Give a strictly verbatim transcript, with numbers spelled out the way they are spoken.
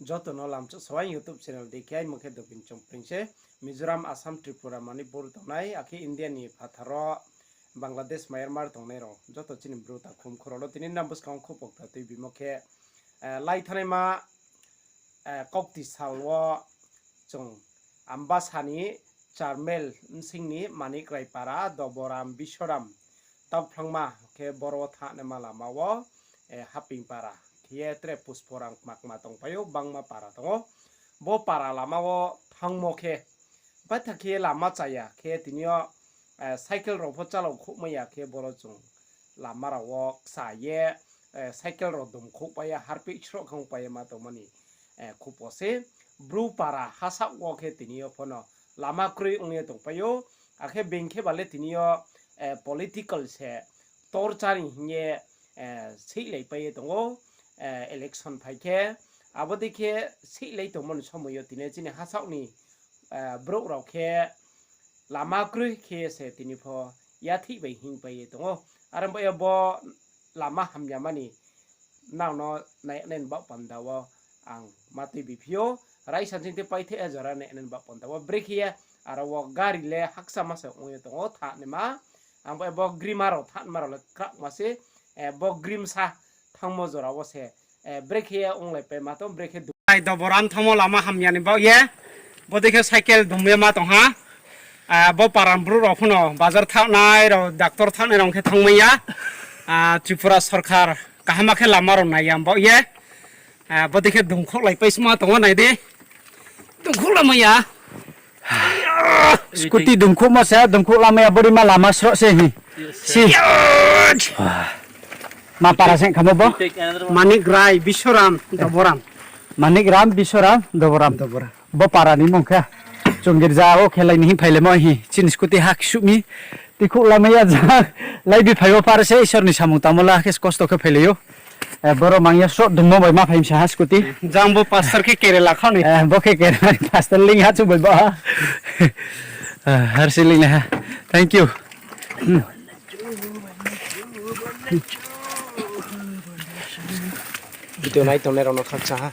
Joto no lamchouh sawai YouTube channel dei khe, aimo khe Dobin Chongpring se. Mizoram, Assam, Tripura, Manipur tongnai, akhe India ni phathar wo Bangladesh, Myanmar tongnai rao, joto chini bru takhu mkhu rao no tini nang buskang wo khupokta tuibimo khe, eh, lai thanaima, eh, kaukti sal wo chung Ambasa ni Charmel bsing ni Manik Rai para, Doboram, Bisoram, Tauphlangma khe boro wo thanngnaima lama wo, eh, Haping para khe ye tre Pusporang kma kma tongpai ou, bangma para tong ou. Bo para lama wo thanngmo khe, baitha khe lama chaya khe tini yo, eh, cycle rao pho chalao khouhmai ya khe boro chung lama rao wo kcha ye, eh, cycle rao dumkhouhpai ye, harpeh sroh khe ongpai ye ma tongmani, eh, khupo se. Bru para hasaoh wo khe tini yo pho no lama kroi ong ye tongpai ou. Akhe being khe ba le tini yo, eh, political se torture hing ye, eh, seihlaipai ye tong ou, eh, election phai khe. Abo dei khe seihlai tongmo ni somoi yo tini chini hasaoh ni, eh, brouh rao khe lama kroi khe se tini pho yathih bai hingpai ye tong ou. Are ong ba ye bo lama hamyama ni nang no nai nai ni baoh panda wo ang ma tuibiphi ou. Raisa ching tei paitheh jora nai nai ni baoh panda wo brekhe ye aro wo gari le hakcha ma se ong ye tong ou thanngnaima. Ang bo, bo grima rao thanngnaima rao le krakma se, eh, bo grimsa thanngmo jora wo se, eh, brekhe ye onglaipai ma tong, brekhe du-, Doboram thanngmo lama hamya ni baoh ye, bodei khe cycle dum ye ma tong ha. Ah, bo para ni brouh rao pho no bazar thanngnai rao, doctor thanngnai rao khe thanngmai ya. Ah, Tripura sorkar kaham khe lama rao nai ya baoh ye. Ah, bodei khe dumkhouhlaipai sma tong ou nai di. Dumkhouh lamai ya. Scooty dumkhouhmo se, dumkhouh lamai ya, borima lama sroh se hi. Si. Ma para se khamo bo? Manik Rai, Bisoram, Doboram. Manik Ram, Bisoram, Doboram. Bo para ni mung khe. Chung girja wo khelai ni hing phailaimo hi. Chini scooty ha ksuh mi. Tikhouh lamai ya jang. Laibi phai wo para se Isor ni samung tangmo la khe kosto khe phailai ou. Eh, boro mang ya sroh dungmo bai ma phai msa ha scooty. Jang bo pastor khe Kerala kha ni. Eh, bo khe Kerala ni pastor ling ha chung bai ba ha. Eh, harsi ling ha. Thank you. Video nai tongnai rao no khakchang ha.